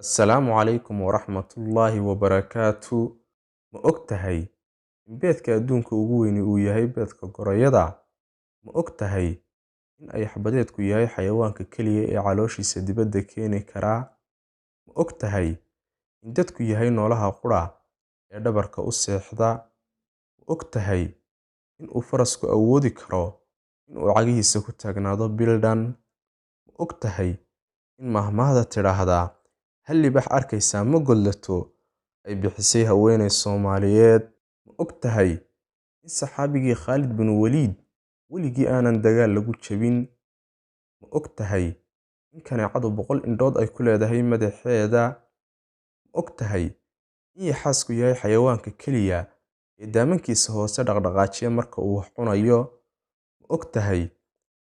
Assalaamu calaykum waraxmatullaahi wabarakaatu. Ma og tahay in beedka adduunka ugu weyni uu yahay beedka gorayada? Ma og tahay in ayax-badeedku yahay xayawaanka kaliya ee calooshiisa dibadda keeni kara? Ma og tahay in dadku yahay noolaha qura ee dhabarka u seexda? Ma og tahay in uu farasku awoodi karo in uu cagihiisa ku taagnaado bil dhan? Ma og tahay in maahmaahda tidhaahda "Hal libaax arkaysaa ma godlato" ay bixisay haweeney Soomaaliyeed? Ma og tahay in saxaabigii Khaalid bin Waliid weligii aanan dagaal lagu jabin? Ma og tahay in kaneecadu 100 indhood ay ku leedahay madaxeeda? Ma og tahay in yaxaasku yahay xayawaanka kaliya ee daamankiisa hoose dhaqdhaqaajiya marka uu wax cunayo? Ma og tahay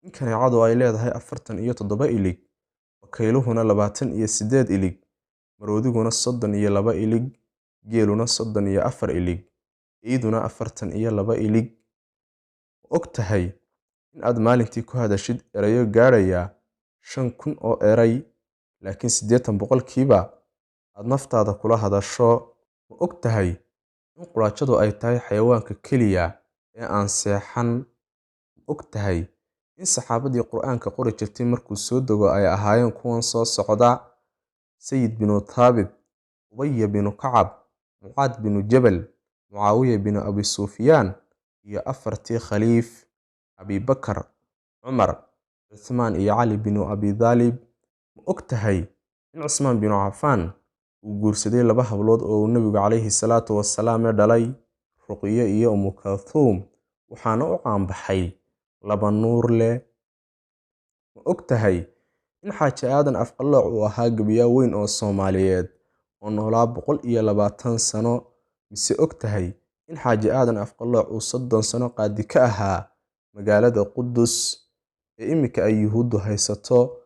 in kaneecadu ay leedahay 47 ilig, bakayluhuna 28 ilig, maroodiguna 32 ilig, geeluna 34 ilig, eyduna 42 ilig? Ma og tahay in aad maalintii ku hadashid erayo gaadhaya 5000 oo eray, laakiin 80% aad naftaada kula hadasho? Ma og tahay in quraanjadu ay tahay xayawaanka kaliya ee aan seexan? Ma og tahay in saxaabadii Qur'aanka qori jirtay markuu soo dego ay ahaayeen kuwan soo socda: Sayid binu Thaabit, Ubay binu Kacab, Mucaad binu Jabal, Mucaawiya binu Abi Sufyaan iyo afartii khaliif: Abi Bakar, Cumar, Cuthmaan iyo Cali binu Abi Dhaalib? Ma og tahay in Cusmaan binu Cafaan uu guursaday laba hablood oo uu Nabigu calayhi salaatu wasalaam dhalay, Ruqyo iyo Umu Kalthuum, waxaana u caanbaxay laba nuur leh? Ma og tahay in Xaaji Aadan Afqalooc uu ahaa gebiyaa weyn oo Soomaaliyeed oo noolaa 120 sano? Mise og tahay in Xaaji Aadan Afqalooc uu 30 sano qaadi ka ahaa magaalada Qudus ee iminka ay Yuhuuddu haysato?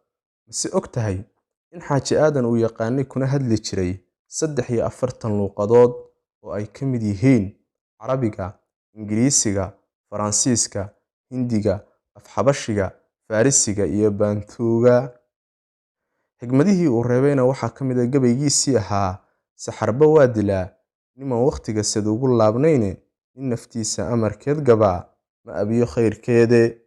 Mise og tahay in Xaaji Aadan uu yaqaanay kuna hadli jiray 43 luuqadood oo ay ka mid yihiin Carabiga, Ingiriisiga, Faransiiska, Hindiga, Af-Xabashiga, Farisiga iyo Baantuuga? Xigmadihii uu reebayna waxaa ka mid ah gabaygiisii ahaa: "Saxarba waa dilaa nimaan wakhtiga sad ugu laabnayne, nin naftiisa amarkeed gabaa ma abiyo khayrkeede."